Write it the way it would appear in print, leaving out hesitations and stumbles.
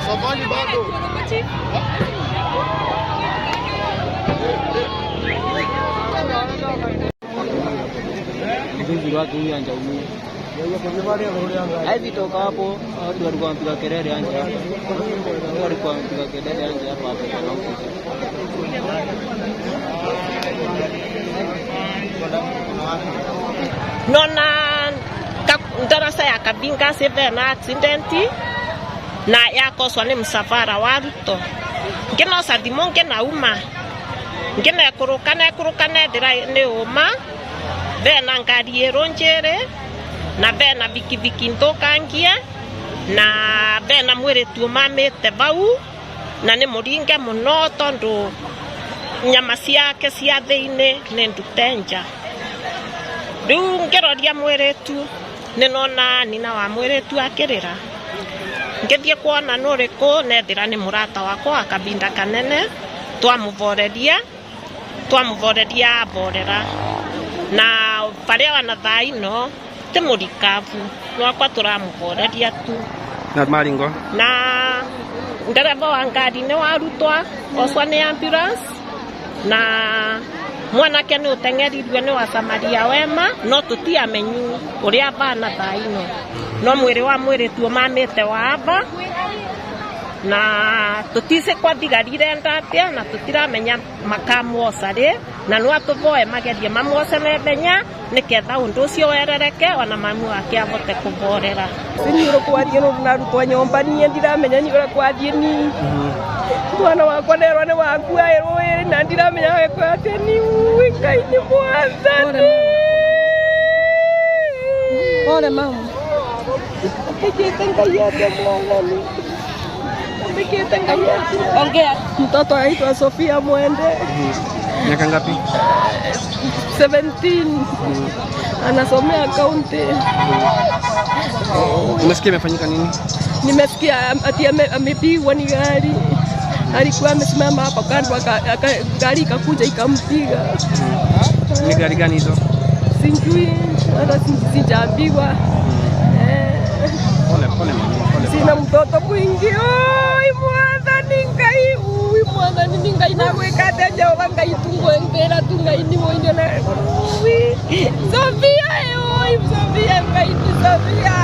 Safari bado. Mzinzi wake huyu anjaumia. Hivi toka hapo watu walikuwa wanapiga kelele anje hapa. Watu walikuwa wanapiga kelele anje hapa hapa kwa ofisi. Nona ndarasa ya Kabinga sivena accident na yakoswa ni msafara wa Ruto nginoca thimu nginauma nginekuruka nekuruka nethira ni uma bena ngari irunjiri na bena bikibiki nthukangie na bena mwiritu umamite vau na ni muringe muno tondu nyama ciake cia thiini ni ndute nja. Riu ngiroria mwiritu ninona nina wa mwiritu akirira ngithie kuona nuriku nethira ni murata wakwa wa kabinda kanene twamuvoreria avorera na baria wana thaa ino ti murikabu nwakwa turamuvoreria tu na maringo na ndereba wa ngari ni warutwa ocwa ni ambulance na mwanake ni uteng'erirwe ni wa Samaria wema no tutiamenyu uria bana thaa ino no mwiri wa mwiritu umamite wa aba na tutise kwa thigari irenda atia na tutiramenya makamwoca ri na no atuvoe magerie mamwoce naihenya niketha undu ucio werereke ona mamu wake avote kuvorera. Ni kwathie no narutwa nyomba nie ndiramenya ni ura kwathie ni mwana wakwa nerwa ni wakua irwiri na ndiramenya we kwathie ni Ngai ni mwathani. Pole mama. Mbikite Ngai ate mwathani. Mbikite Ngai ate. Ongea. Mtoto aitwa Sofia Mwende. Miaka ngapi? 17. Anasomea kaunti. Umesikia imefanyika nini? Nimesikia ati amepigwa ni gari. Alikuwa amesimama hapa kando, gari ikakuja ikampiga. Ni gari gani hizo? Sijui, hata sijaambiwa. Pole pole mama, pole. Sina mtoto mwingi. Oi mwathani Ngai, ui mwathani ni Ngai na gwika atia Jehova Ngai tungwengera tu Ngai ni mwenye na ui Sofia, oi Sofia Ngai ni Sofia.